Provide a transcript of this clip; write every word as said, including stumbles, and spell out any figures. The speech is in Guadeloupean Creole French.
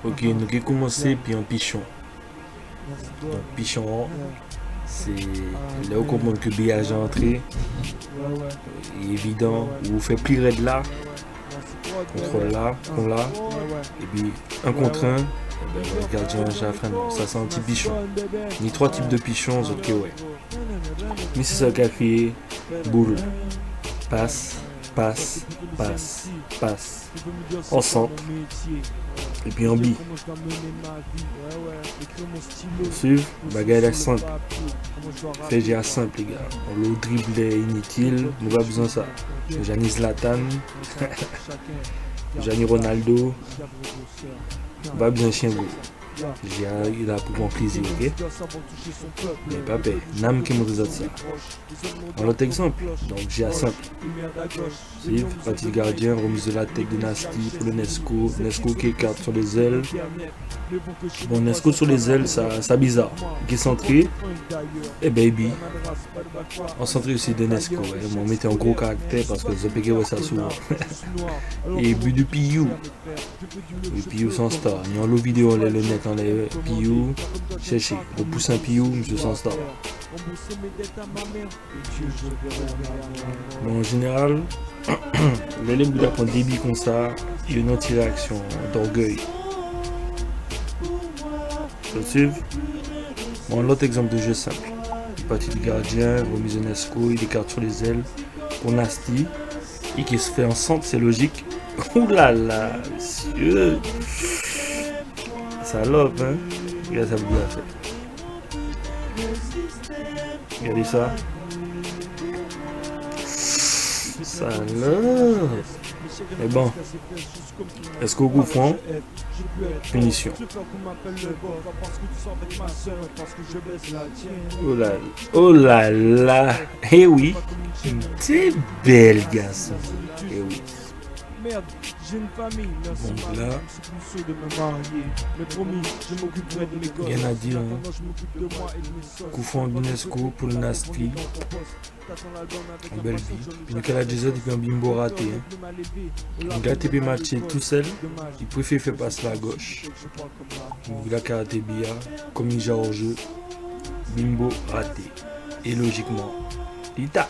Ok, nou ké koumansé épi an pichon. Donk, pichon an, sé lè ou konprann ke bi-a ja antré, é évidan, ou fè pli rèd la, kontwòl la, kon la, épi an kont en, ében, gadjen-an ja fè non. Sa sé an ti pichon. Ni twa tip de pichon, zot ké wè. Mé sé sa yo ka kriyé boul. Pas, pas, pas, pas. An sant. Épi an bi. Swiv, bagay-la senp. Fè jé-a senp, lé gars. Onlo driblè initil, nou pa bizwen sa. Nou ja ni Zlatan. Nou ja ni Ronaldo. Nou pa bizwen chyen gou. Jé-a la pou pran plézi, ok? Mé pa pè, nanm ki montré zot sa. An lot ekzanp, donk, jé-a senp. Swiv, pati di gadjen, remise de la tête de Nasty pou Lenesco. Lenesco ki ékart sur les ailes. Bon, Lenesco sur les ailes, sa, sa bizar. Ki santré, ében, épi an santré osi de Lenesco, wè. Mwen mété an gwo karaktè paske zot pé ké wè sa souvan. É bi de Piyou. Wi, Piyou sé an star. Ni onlo vidéo anlè Lenet, anlè Piyou. Chèché. Ou pous an Piyou, misié sé an star. Bon, an jénéral, lè lé boug-la pran dé bi konsa, yo ni an ti réaksion d'orgueil. Zot swiv? Bon, lot ekzanp de jé senp. Li pati di gadjen, remise Lenesco, il écarte sur les ailes. Pou Nasty, i ké fè an sant, sé lojik. Oulala, misié. Salop, en. Gad sa boug-la fè. Gadé sa. Salop. Mé bon. Eske ou konprann? Pinision. Oh là, oh là là. Eh wi. Té bel gason. Eh wi. Bon, la, rien à dire, hein. Konfon Lenesco pou Nasty. An bel bi. Épi Nicolas Joseph épi an bimbo raté, en. Nicolas té pé matjé tousel, li préféré fè pas-la agoch. Nicolas ka raté bi-a, kom li ja hors jeu. Bimbo raté. É lojikman, li ta.